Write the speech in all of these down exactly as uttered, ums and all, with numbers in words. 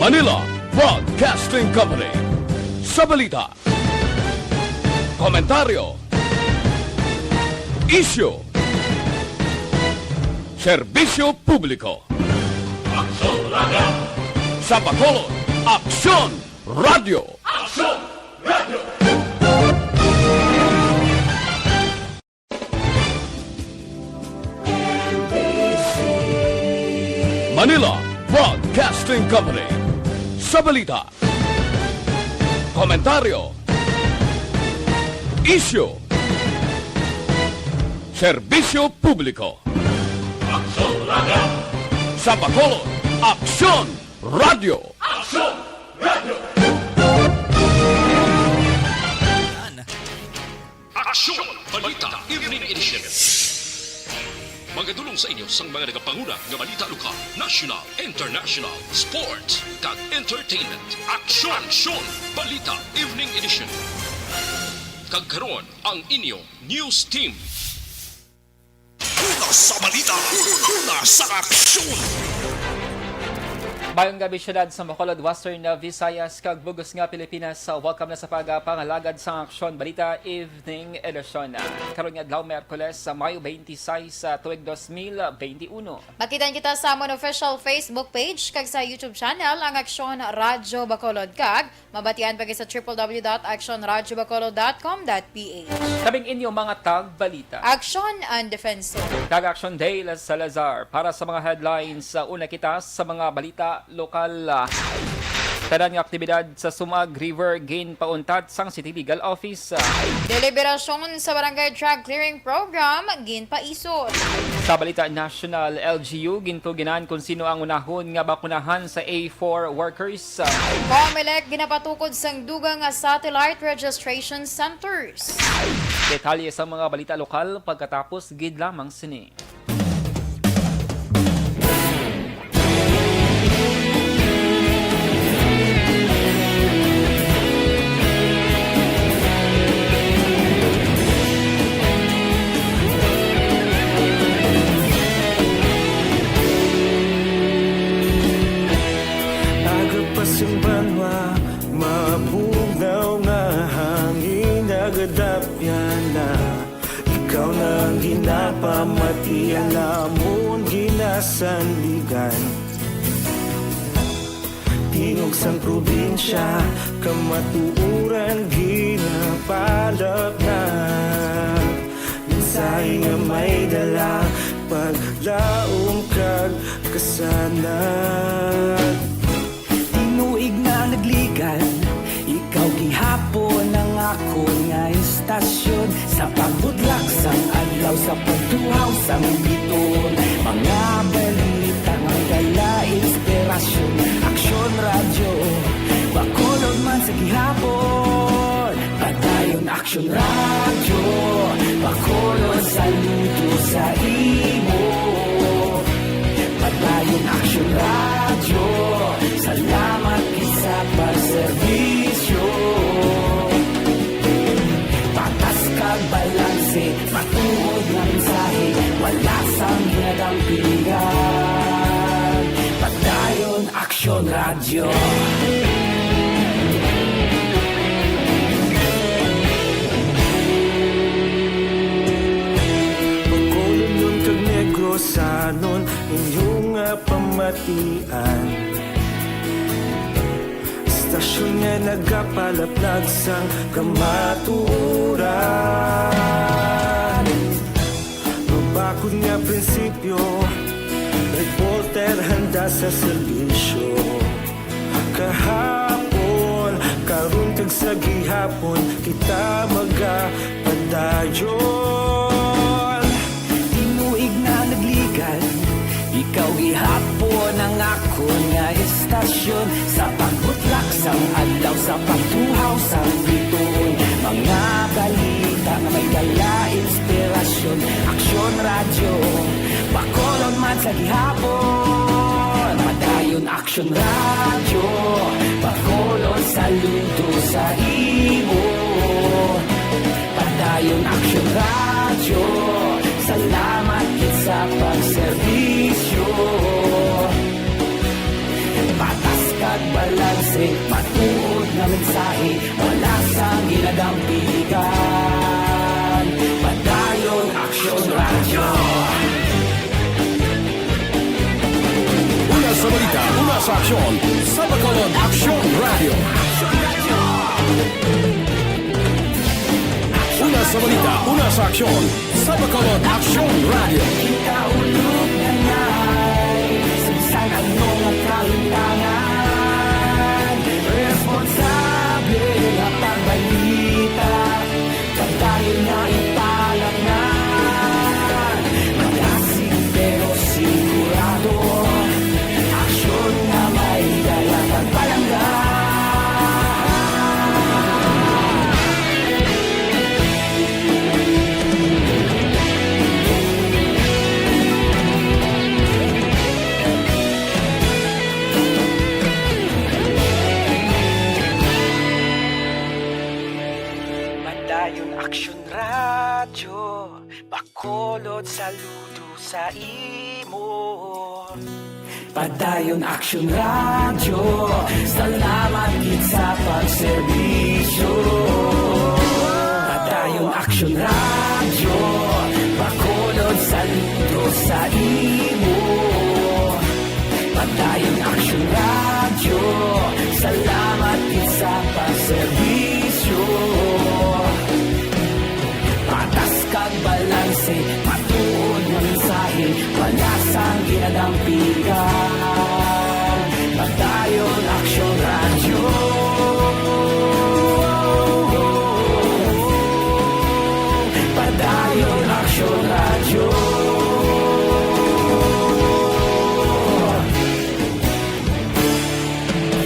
Manila Broadcasting Company. Sa balita, komentaryo, isyu, serbisyo publiko. Aksyon Radio! Sa Bacolod, Aksyon Radio! Aksyon Radio! Manila Broadcasting Company. Sa balita, komentaryo, isyu, serbisyo publiko. Aksyon Radio! Sa Bacolod, Aksyon Radio! Aksyon Radio! Aksyon Balita Evening Edition. Magadulong sa inyo sang mga nagapanguna nga balita lokal, national, international, sports, kag entertainment. Aksyon! Aksyon! Balita Evening Edition. Kag karon, ang inyo news team. Una sa balita, una sa aksyon. Mayong gabi, syudad sa Bacolod, Western Visayas, kag bug-os nga Pilipinas. Welcome na sa pagpangalagad sa Aksyon Balita Evening Edition. Karon nga adlaw, Miyerkules, sa Mayo twenty-six, sa tuig dos mil benti uno. Makita kita sa amon official Facebook page kag sa YouTube channel, ang Aksyon Radyo Bacolod, kag mabatian pa gid sa triple W dot action radyo bacolod dot com dot P H. Kami ang inyo mga tagbalita. Aksyon ang Defensor. Kag Aksyon Dale Salazar. Para sa mga headlines, sa una kita sa mga balita lokal. Tanan nga aktibidad sa Sumag River ginpauntat sang City Legal Office. Deliberasyon sa Barangay Drug Clearing Program ginpaisog. Sa balita national, L G U gintuginan kung sino ang unahon nga bakunahan sa A four workers. Comelec ginapatukod sang dugang nga satellite registration centers. Detalye sa mga balita lokal pagkatapos gid lamang sini. Aga pa sing banwa, mabugnaw nga hangin, nagadapyan na. Ikaw na ang ginapamati, ang amon ginasandigan. Tingog sang probinsya, kamatuoran ginapalapnag. Mensahe nga may dala, paglaom kag kasanag. Tinuig na nagligan, ikaw gihapon ang akon nga istasyon. Sa pagbutlak sang adlaw, sa pagtuhaw sang biton, mga balita nga dala inspirasyon. Aksyon Radyo Bacolod man sa gihapon. Padayon Aksyon Radyo Bacolod, saludo sa imo. Padayon Aksyon Radyo, salamat gid sa pagserbisyo. Patas kag balanse, matuod nga mensahe, wala sang ginadampingan. Padayon Aksyon Radyo. Bacolodnon kag Negrosanon, inyo nga pamatian. Istasyon nga nagapalaplag sang kamatuoran. Mabakod nga prinsipyo, reporter handa sa serbisyo. Kahapon, karon kag sa gihapon, kita magapadayon. Tinuig na nagligan, ikaw gihapon ang akon nga istasyon. Sa pagbutlak sang adlaw, sa pagtuhaw sang biton, mga balita nga may dala inspirasyon. Aksyon Radyo Bacolod man sa gihapon. Padayon Aksyon Radyo Bacolod, saludo sa imo. Padayon Aksyon Radyo, salamat gid sa pagserbisyo. Patas kag Mensahe, wala sang ginadampigan. Padayon Aksyon Radyo. Una sa balita, una sa aksyon, sa Bacolod, Aksyon Radyo. Una sa balita, una sa aksyon, sa Bacolod, Aksyon Radyo. Ikaulog na ngay, sa bisan ano nga kahintangan, responsable nga pagbalita, padayon nga ipalangnan. Magasig pero sigurado, aksyon nga may dala kag palangga. Padayon Aksyon Radyo, Bacolod, saludo sa imo. Padayon Aksyon Radyo, salamat gid sa pagserbisyo. Padayon Aksyon Radyo, Bacolod, saludo sa imo. Padayon Aksyon Radyo, salamat gid sa pagserbisyo. Patas kag balanse, matuod nga mensahe, wala sang ginadampigan. Padayon Aksyon Radyo. Padayon Aksyon Radyo.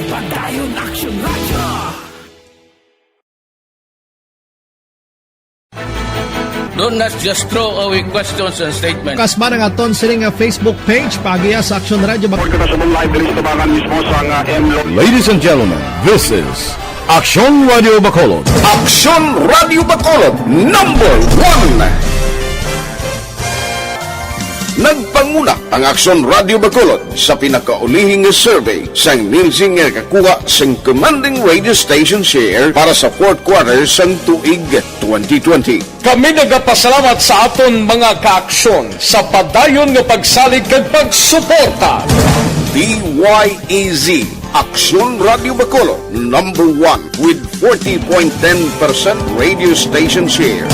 Padayon Aksyon Radyo. Don't, let's just throw away questions and statements. Kasba nga aton sini nga Facebook page, paagiya sa Aksyon Radyo Bac- Report kita sa live diri sa tabangan mismo sa, ah, M Lo- Ladies and gentlemen, this is Aksyon Radyo Bacolod. Aksyon Radyo Bacolod, number one. Nagpanguna ang Aksyon Radyo Bacolod sa pinakaulihing nga survey sang Nielsen nga nakakuha sang commanding radio station share para sa fourth quarter sang tuig twenty twenty. Kami nagapasalamat sa aton mga kaaksyon sa padayon nga pagsalig kag pagsuporta. D Y E Z, Aksyon Radyo Bacolod, number one with forty point ten percent radio station share.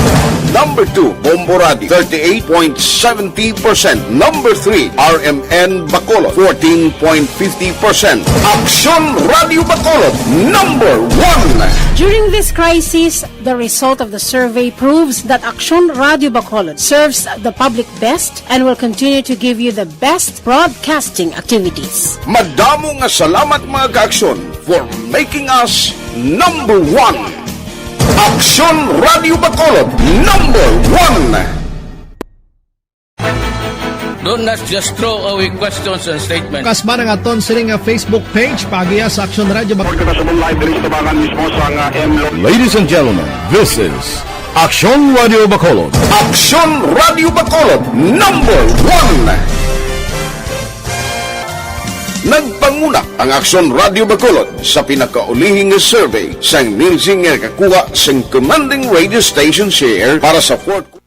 Number two, Bombo Radio, thirty-eight point seventy percent. Number three, R M N Bacolod, fourteen point fifty percent. Aksyon Radyo Bacolod, number one. During this crisis, the result of the survey proves that Aksyon Radyo Bacolod serves the public best and will continue to give you the best broadcasting activities. Madamo nga salamat, mga kaaksyon, for making us number one. Aksyon Radyo Bacolod, number one. Don't, let's just throw away questions and statements. Kasba nga aton sini nga Facebook page, paagiya sa Aksyon Radyo Bac- Report kita sa live diri sa tabangan mismo sa, ah, M Lo- Ladies and gentlemen, this is Aksyon Radyo Bacolod. Aksyon Radyo Bacolod, number one. Nagpanguna ang Aksyon Radyo Bacolod sa pinakaulihing nga survey sang Nielsen nga nakakuha sang commanding radio station share para sa fourth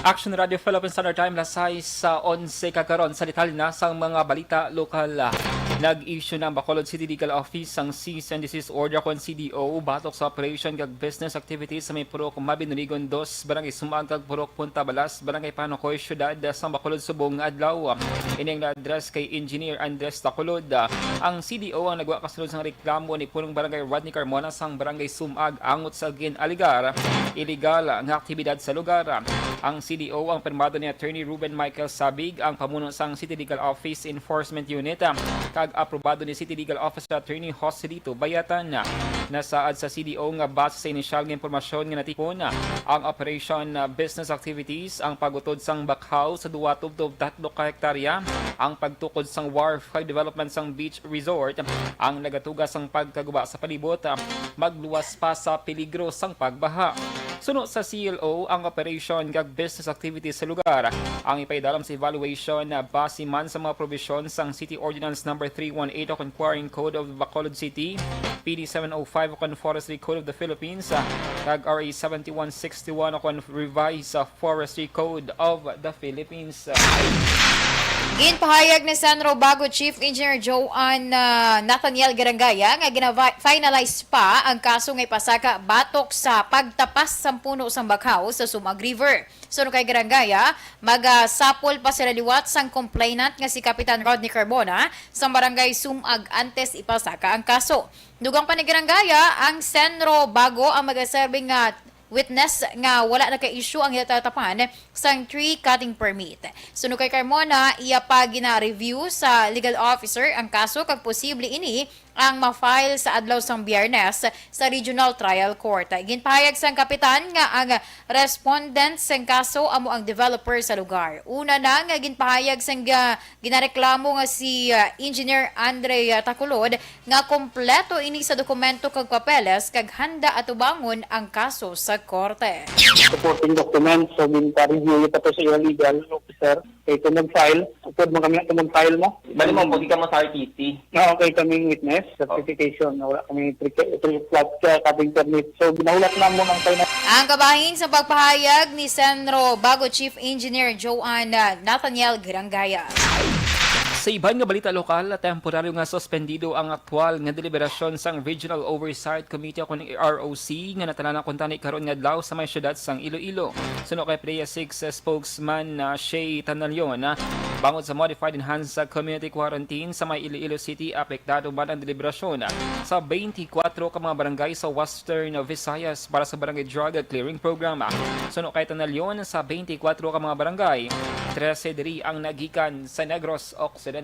Action Radio Philippine Standard Time, alas sais sa onse kag karon. Sa detalye na sang mga balita lokal, ah, nag-issue na ang Bacolod City Legal Office sang cease and desist order kon C D O batok sa operation kag business activities sa may Purok Mabinurigon dos, Barangay Sumag, kag Purok Punta Balas, Barangay Panocoy, Siyudad sang Bacolod, subong nga adlaw. Ini ang na-address kay Engineer Andres Tacolod. Ang C D O ang nagwa kasunod sang reklamo ni Punong Barangay Rodney Carmona sang Barangay Sumag angot sa gin-alegar iligal nga aktibidad sa lugar. Ang C D O ang pirmado ni Attorney Ruben Michael Sabig, ang pamuno sang City Legal Office Enforcement Unit, kag aprobado ni City Legal Officer Attorney Joselito Bayatan. Nasaad sa C D O nga base sa inisyal nga impormasyon nga natipon, ang operation, business activities, ang pag-utod sang bakhaw sa duwa tubtob tatlo ka hektarya, ang pagtukod sang wharf kag development sang beach resort, ang nagatuga sang pagkaguba sa palibot, magluwas pa sa peligro sang pagbaha. Suno sa C L O, ang operation kag business activities sa lugar ang ipaidalom sa evaluation na base man sa mga probisyon sang City Ordinance Number three one eight o kon Quarrying Code of Bacolod City, P D seven oh five o kon Forestry Code of the Philippines, kag R A seventy-one sixty-one o kon Revised Forestry Code of the Philippines. Ginpahayag ni Senro Bago Chief Engineer Joan, ah, Nathaniel Garangaya nga gina-finalize pa ang kaso nga ipasaka batok sa pagtapas sang puno sang bakhaw sa Sumag River. Suno kay Garangaya, magasapol pa sila liwat sang complainant nga si Kapitan Rodney Carbona sa Barangay Sumag antes ipasaka ang kaso. Dugang pa ni Garangaya, ang Senro Bago ang magaserbi nga witness nga wala naka-issue ang ginatatapan sang tree cutting permit. Suno kay Carmona, iya pa gina-review sa legal officer ang kaso kag posible ini ang ma-file sa adlaw sang Biyernes sa Regional Trial Court. Ginpahayag sang kapitan nga ang respondent sang kaso amo ang developer sa lugar. Una na nga ginpahayag sang, ah, ginareklamo nga si, ah, Engineer Andre, ah, Taculod nga kompleto ini sa dokumento kag papeles kag handa atubangon ang kaso sa korte. Supporting documents, so, ginpa-review ito sa iya legal officer. Kay kung mag-file, upod man kami nga mag-file mo. Bali mo, pwede ka mo sa R T C. Na okay kaming witness, certification, na wala kami pre-, pre-, flat, uh, cutting permit. So, ginahulat na mo ng final. Ang kabahin sa pagpahayag ni Senro Bago Chief Engineer Joan, uh, Nathaniel Garangaya. Sa iban nga balita lokal, temporaryo nga suspendido ang aktual nga deliberasyon sang Regional Oversight Committee o kon R O C nga natalana kuntani karon nga adlaw sa may siyudad sang Iloilo. Suno kay P D E A six spokesman, ah, Shay Tanalion, ah, bangod sa modified enhanced community quarantine sa may Iloilo City, apektado man ang deliberasyon, ah, sa twenty-four ka mga barangay sa Western Visayas para sa barangay drug clearing program. Suno kay Tanalion, sa twenty-four ka mga barangay, trese diri ang nagikan sa Negros Occidental.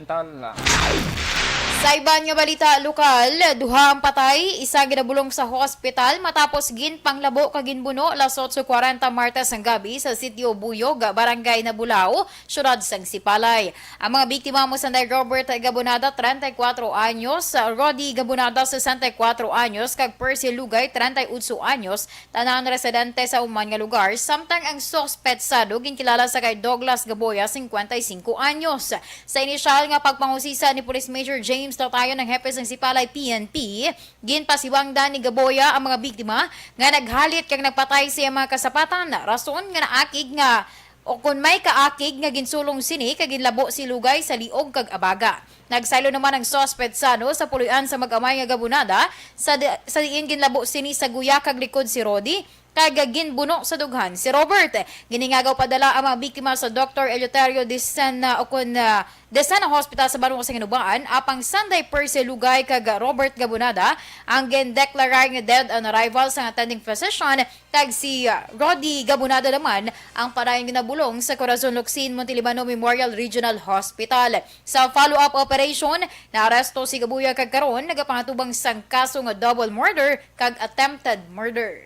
Sa iban nga balita lokal, duha ang patay, isa ginabulong sa hospital matapos ginpanglabo kag ginbuno alas otso kwarenta Martes sang gabi sa Sitio Buyog, Barangay Nabulao, siyudad sang Sipalay. Ang mga biktima amo sanday Robert Gabonada, treinta y cuatro anyos, Rodi Gabonada, sesenta y cuatro anyos, kag Percy Lugay, treinta y ocho anyos, tanan residente sa human nga lugar, samtang ang suspetsado ginkilala sa kay Douglas Gaboya, cincuenta y cinco anyos. Sa inisyal nga pagpangusisa ni Police Major James Tatayon, ang hepe sang Sipalay P N P, ginpasiwangdan ni Gaboya ang mga biktima nga naghalit kag nagpatay sa iyang mga kasapatan, rason nga naakig nga o kon may kaakig nga ginsulong sini kag ginlabo si Lugay sa liog kag abaga. Nagsaylo naman ang suspetsado sa puloy-an sa mag-amay nga Gabonada, sa di-, sa diin ginlabo sini sa guya kag likod si Rodi, kag ginbuno sa dughan si Robert. Giningagaw padala ang mga biktima sa Doktor Eleuterio Dicena o kon, ah, Dicena Hospital sa Banwa sa Ginubaan, apang sanday Percy Lugay kag Robert Gabonada ang gindeklarar nga dead on arrival sang attending physician, kag si, ah, Rodi Gabonada naman ang padayon ginabulong sa Corazon Locsin Montelibano Memorial Regional Hospital. Sa follow-up operation, naaresto si Gaboya kag karon nagapangatubang sang kaso nga double murder kag attempted murder.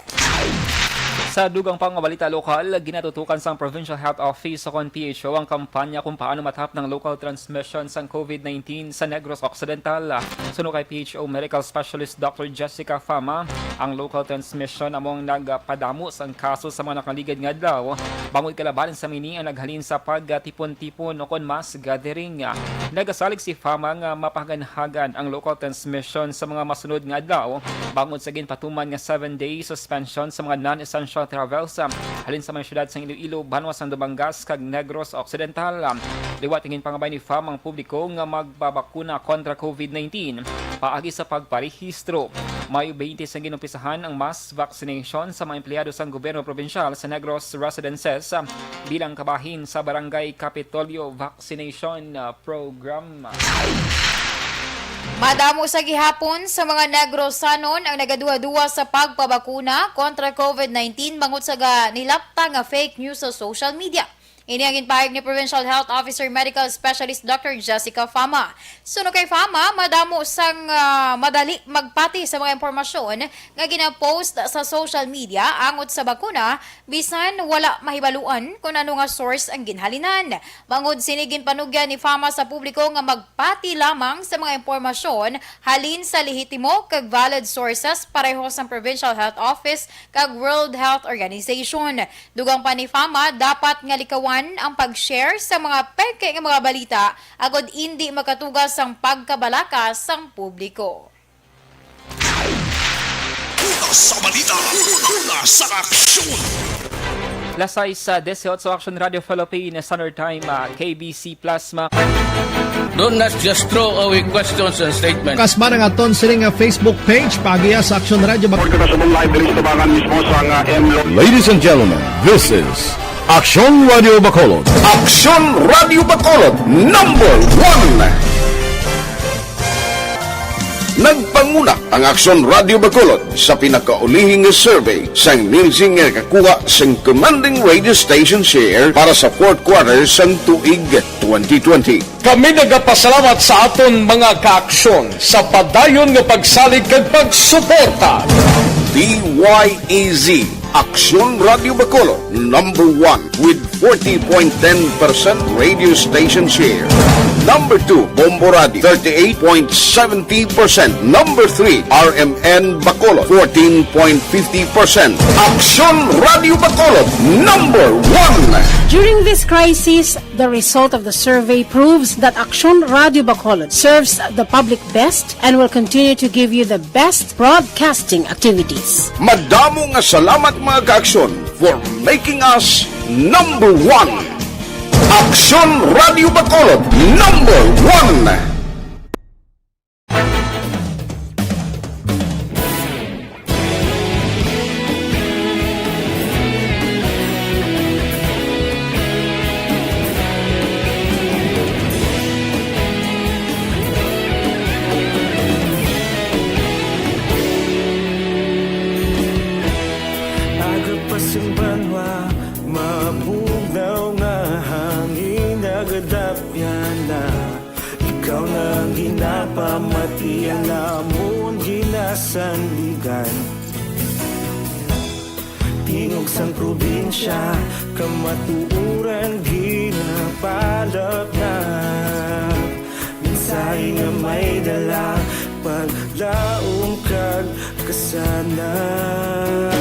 Sa dugang pa nga balita lokal, ginatutukan sang Provincial Health Office o kon P H O ang kampanya kung paano matahap ng local transmission sang COVID nineteen sa Negros Occidental. Suno kay P H O Medical Specialist Doctor Jessica Fama, ang local transmission amo ang nagpadamo sang kaso sa mga nakaligad nga adlaw. Bangod kalabanan sa mini ang naghalin sa pagtipon-tipon o kon mass gathering. Nagasalig si Fama nga mapahaganhagan ang local transmission sa mga masunod nga adlaw bangod sa ginpatuman nga seven-day suspension sa mga non-essential travels, ah, halin sa mga syudad sang Iloilo, Banwa sang Dumangas, kag Negros Occidental. Liwat nga ginpangabay ni Fama ang publiko nga magpabakuna kontra COVID nineteen paagi sa pagparehistro. Mayo twenty sang ginumpisahan ang mass vaccination sa mga empleyado sang gobyerno probinsyal sa Negros Residences, ah, bilang kabahin sa Barangay Kapitolyo Vaccination, ah, Program. Madamo sa gihapon sa mga Negrosanon ang nagaduwa-duwa sa pagpabakuna kontra COVID nineteen bangod sa ga-, nilapta nga fake news sa social media. Ini ang ginpahayag ni Provincial Health Officer Medical Specialist Doctor Jessica Fama. Suno kay Fama, madamo sang, ah, madali magpati sa mga impormasyon nga ginapost sa social media angot sa bakuna, bisan wala mahibaluan kon ano nga source ang ginhalinan. Bangod sini, ginpanugyan ni Fama sa publiko nga magpati lamang sa mga impormasyon halin sa lehitimo kag valid sources pareho sang Provincial Health Office kag World Health Organization. Dugang pa ni Fama, dapat nga likawan ang pag-share sa mga peke nga mga balita agod indi makatuga sang pagkabalaka sang publiko. Una sa balita, una sa aksyon. Las sais, ah, dieciocho, Action Radio Philippines, Standard Time, ah, K B C Plasma. Do not just throw away questions and statements. Kasma nga aton sini nga Facebook page, paagiha sa Aksyon Radio Bacolod. Kita sa live diri sa tubangan mismo sa nga M Lo. Ladies and gentlemen, this is Aksyon Radio Bacolod. Aksyon Radio Bacolod, number one. Nagpanguna ang Aksyon Radio Bacolod sa pinakaulihi nga survey sang Nielsen nga nakakuha sang commanding radio station share para sa fourth quarter sang tuig twenty twenty. Kami nagapasalamat sa aton mga kaaksyon sa padayon nga pagsalig kag pagsuporta. D Y E Z, Aksyon Radio Bacolod, number one with forty point ten percent radio station share. Number two, Bombo Radio, thirty-eight point seventy percent. Number three, R M N Bacolod, fourteen point fifty percent. Aksyon Radio Bacolod, number one. During this crisis, the result of the survey proves that Aksyon Radio Bacolod serves the public best and will continue to give you the best broadcasting activities. Madamo nga salamat, mga kaaksyon, for making us number one. Aksyon Radio Bacolod, number one. Aga pa sing banwa, mabugnaw nga hangin nagadapyan na. Ikaw na ang ginapamati, ang amon ginasandigan. Tingog sang probinsya, kamatuoran ginapalapnap. Mensahe nga may dala, paglaom kag kasanag.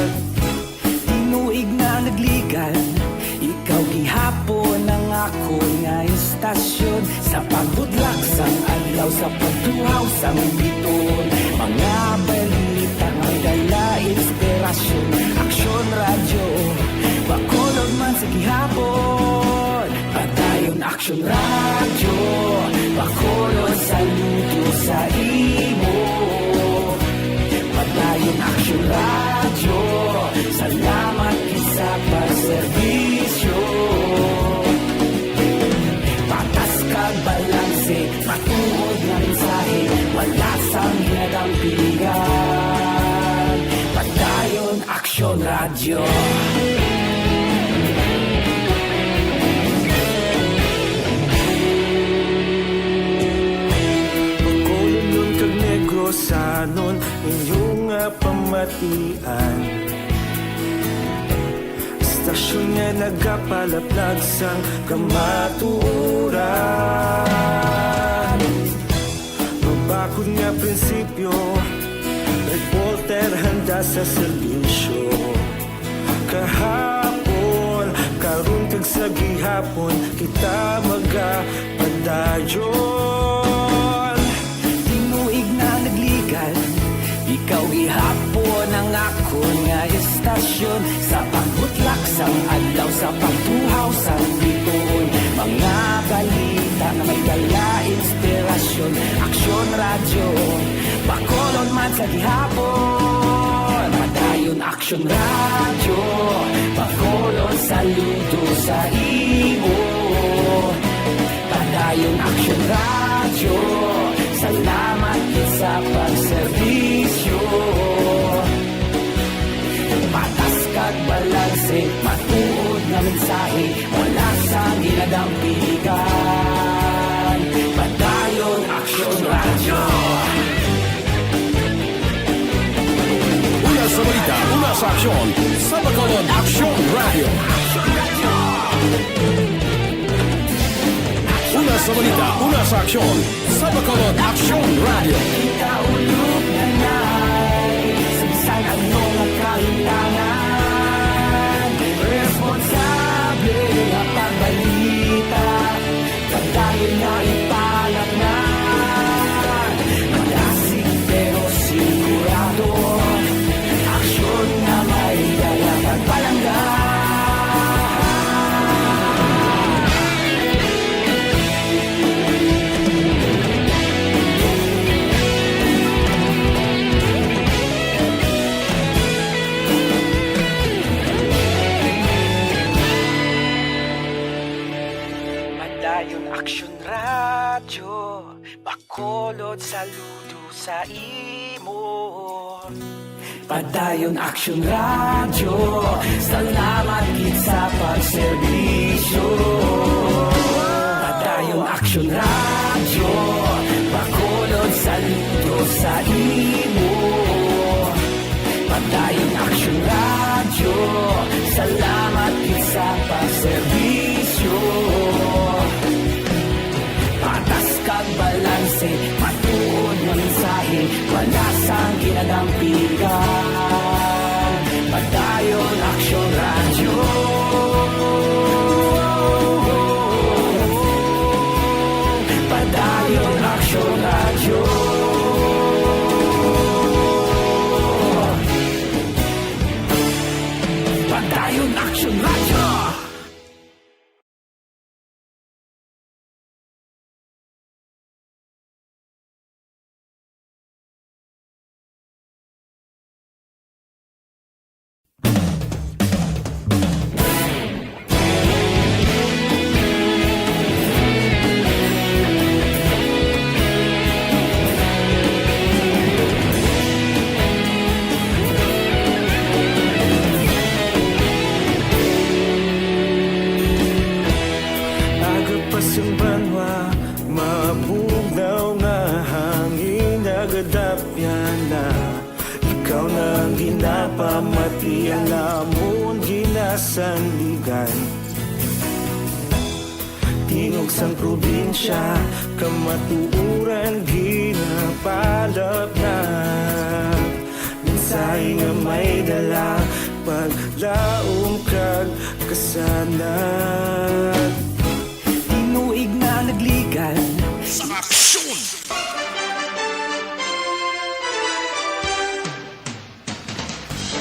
Tinuig na nagligan, ikaw gihapon ang akon nga istasyon. Sa pagbudlak sang adlaw, sa pagtuhaw sang biton, mga balita nga may dala inspirasyon. Aksyon Radyo Bacolod man sa gihapon. Padayon Aksyon Radyo Bacolod, saludo sa imo. Padayon Aksyon Radyo, salamat gid sa pagserbisyo. Patas kag balanse, matuod nga mensahe, wala sang ginadampigan. Padayon Aksyon Radyo. Bacolodnon kag Negrosanon, inyo nga pamatian. Istasyon nga nagapalaplag sang kamatuoran. Mabakod nga prinsipyo, reporter handa sa serbisyo. Kahapon, karon kag sa gihapon, kita magapadayon. Tinuig na nagligan, ikaw gihapon ang akon nga istasyon. Sa pagbutlak sang adlaw, sa pagtuhaw sang bituon, mga balita nga may dala inspirasyon. Aksyon Radyo Bacolod man sa gihapon. Padayon Aksyon Radyo Bacolod, saludo sa imo. Padayon Aksyon Radyo, salamat gid sa pagserbisyo. Patas kag balanse, matuod nga mensahe, wala sa Sa aksyon, sa Bacolod Aksyon Radio. Una sa balita, una sa aksyon, sa Bacolod Aksyon Radio. Kaulog na na'y sagsag ang mga kahitangan. Responsable nga pagbalita. Padayon nga ipalatnan, malasig pero sigurado. Aksyon nga may dala kag palangga. Padayon Aksyon Radyo, Bacolod, saludo sa imo. Padayon Aksyon Radyo, salamat gid sa pagserbisyo. Padayon Aksyon Radyo, Bacolod, saludo sa imo. Padayon Aksyon Radyo, salamat gid sa pagserbisyo. Patas kag balanse, matuod nga mensahe, wala sang ginadampigan. Padayon Aksyon Radyo. Padayon Aksyon Radyo. Padayon Aksyon Radyo. Aga pa sang banwa, mabugnaw nga hangin, nagadapyan na. Ikaw na ang ginapamati, ang amon ginasandigan. Tingog sang probinsya, kamatuoran ginapalapnat. Mensahe nga may dala, paglaom kag kasanag. Tinuig na nagligad. Sa aksyon!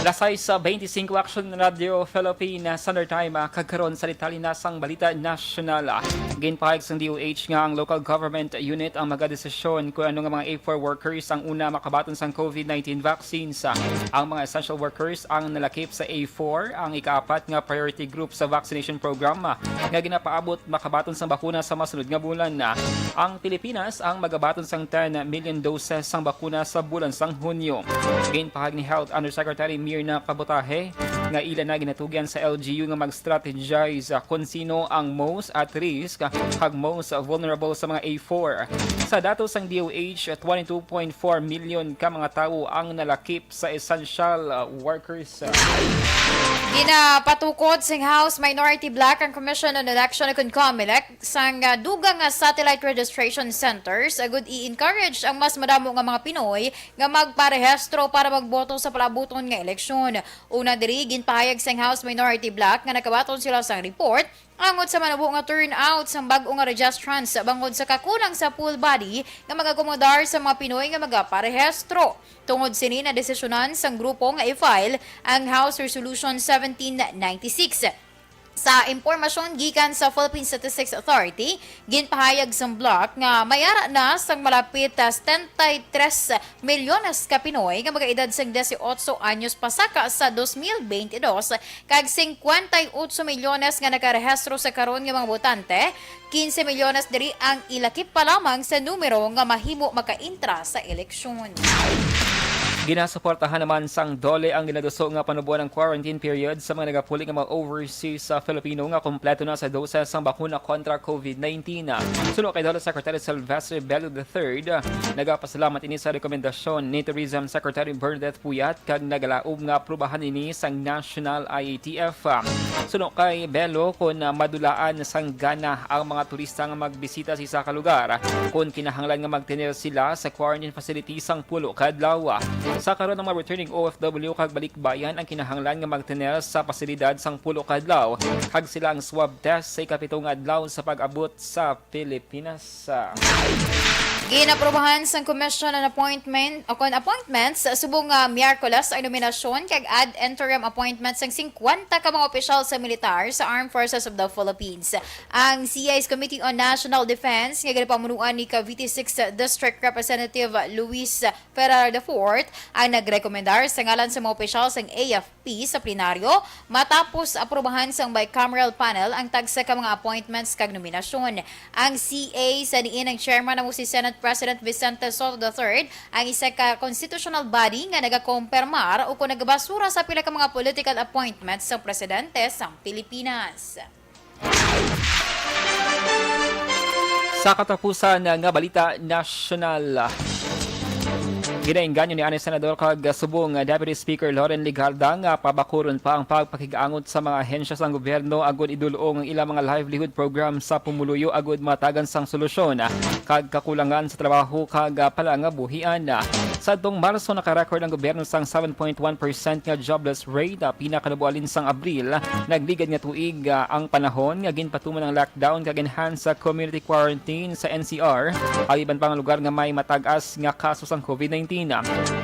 Alas sais beintisinko, Action Radio Philippines Standard Time, ah, kag karon sa detalye na sang balita nasyonal, ah. Ginpahayag sang D O H nga ang local government unit ang magadesisyon kung ano nga mga A four workers ang una makabaton sang COVID nineteen vaccines, ah. Ang mga essential workers ang nalakip sa A four, ang ikaapat nga priority group sa vaccination program, ah, nga ginapaabot makabaton sang bakuna sa masunod nga bulan, ah. Ang Pilipinas ang magabaton sang ten million doses sang bakuna sa bulan sang Hunyo. Ginpahayag ni Health Undersecretary Mirna Cabutaje nga ila na ginatugyan sa L G U nga mag-strategize, ah, kon sino ang most at risk, ah, kag most vulnerable sa mga A four. Sa datos sang D O H, twenty-two point four million ka mga tawo ang nalakip sa essential, ah, workers. Ginapatukod sing House Minority Bloc ang Commission on Election, kon COMELEC, sang, ah, dugang nga satellite registration centers, agud i-encourage ang mas madamo nga mga Pinoy nga magparehistro para magboto sa palaabuton nga eleksyon. Una diri, ginpahayag sang House Minority Bloc nga nakabaton sila sang report angot sa manubo nga turnout sang bag-o nga registrants bangod sa kakulang sa full body nga mag-akomodar sa mga Pinoy nga magaparehistro. Tungod sini, nadesisyonan sang grupo nga i-file ang House Resolution seventeen ninety-six. Sa impormasyon gikan sa Philippine Statistics Authority, ginpahayag sang bloc nga may ara na sang malapit, ah, setenta y tres milyones ka Pinoy nga mag-edad sang dieciocho anyos pasaka sa dos mil beintidos, kag cincuenta y ocho milyones nga nakarehistro sa karon nga mga botante, quince milyones diri ang ilakip pa lamang sa numero nga mahimo makaentra sa eleksyon. Ginasuportahan naman sang DOLE ang ginaduso nga panuboan ang quarantine period sa mga nagapuli nga mga overseas sa Filipino nga kompleto na sa dose sang bakuna kontra COVID nineteen. Suno kay DOLE Secretary Sylvester Bello the third, nagapasalamat ini sa rekomendasyon ni Tourism Secretary Bernadette Puyat kag nagalaom nga aprubahan ini sang National I A T F. Suno kay Bello, kun madulaan sang gana ang mga turista nga magbisita sa isa ka lugar, kun kinahanglan nga magtener sila sa quarantine facility sang pulo ka adlaw. Sa karon, ang mga returning O F W kag balikbayan ang kinahanglan nga magtener sa pasilidad sang pulo ka adlaw, kag sila ang swab test sa ikapito nga adlaw sa pag-abot sa Pilipinas. Sa Ginaprobahan sang Commission on Appointment o kon Appointments subong nga Miyerkules ang nominasyon kag ad interim appointments sang singkwenta ka mga opisyal sa militar sa Armed Forces of the Philippines. Ang C I's Committee on National Defense nga ginapamunuan ni Cavite sixth District Representative Luis Ferrer the fourth ang nagrekomendar sa ngalan sa mga opisyal sang A F P sa plenaryo matapos aprubahan sang bicameral panel ang tagsa ka mga appointments kag nominasyon. Ang C A sa diin ang chairman amo si Senate President Vicente Sotto the third, ang isa ka constitutional body nga nagakompermar o kon nagabasura sa pila ka mga political appointments sang presidente sang Pilipinas. Sa katapusan nga balita nasyonal, ginainganyo ni anay Senador kag subong Deputy Speaker Loren Legarda nga pabakuron pa ang pagpakig-angot sa mga ahensya sang gobyerno agud idul-ong ang ilang mga livelihood program sa pumuluyo agud matagan sang solusyon kag kakulangan sa trabaho kag palangabuhian. Sa adtong Marso, naka-record ang gobyerno sang seven point one percent nga jobless rate, ah, pinakanubo halin sang Abril. Nagligad nga tuig, ah, ang panahon nga ginpatuman ang lockdown kag enhanced, ah, community quarantine sa N C R, ang iban pa nga lugar nga may matag-as nga kaso sang COVID nineteen.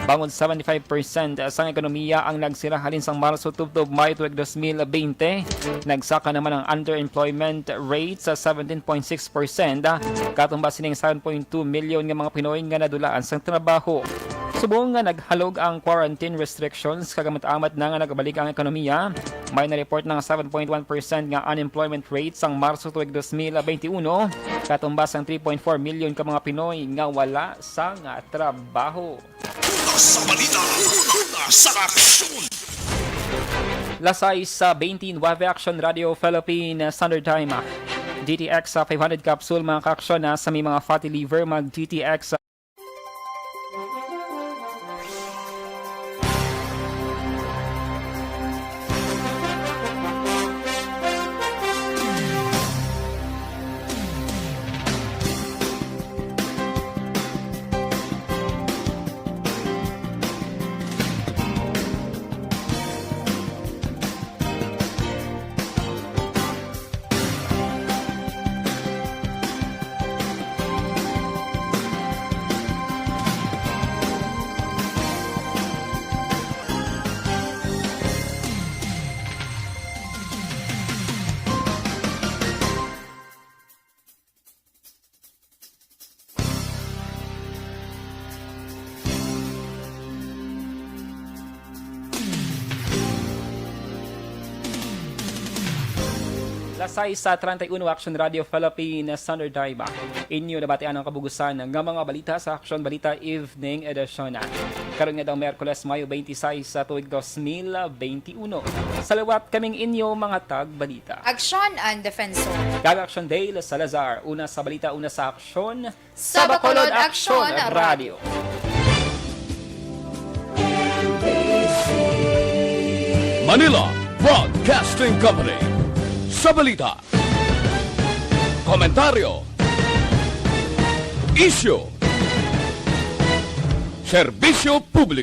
Bangod seventy-five percent sang ekonomiya ang nagsira halin sang Marso tubtob Mayo tuig dos mil bente, nagsaka naman ang underemployment rate sa seventeen point six percent, katumbas sining seven point two million nga mga Pinoy nga nadulaan sang trabaho. Subong nga naghalog ang quarantine restrictions kag amat-amat na nga nagabalik ang ekonomiya, may na-report na nga seven point one percent nga unemployment rate sang Marso tuig dos mil bente uno, katumbas sang three point four million ka mga Pinoy nga wala sang trabaho. Una sa balita, una sa aksyon. Las sais sa bente, nuebe Aksyon Radio Philippine Standard Time. D T X sa five hundred capsule, mga kaaksyon, na sa may mga fatty liver, mag D T X. Las sais sa treinta y uno, Action Radio Philippine Standard Time. Inyo nabatian ang kabugusan nga mga balita sa Action Balita Evening Edition. Karon nga daw Miyerkules, Mayo twenty-six sa tuig dos mil twenty-one. Sa liwat, kaming inyo mga tagbalita. Aksyon and Defensor. Kag Action Dale Salazar. Una sa balita, una sa aksyon. Sa Bacolod, Aksyon Radio. Manila Broadcasting Company. Sa balita, komentaryo, isyu, serbisyo publiko.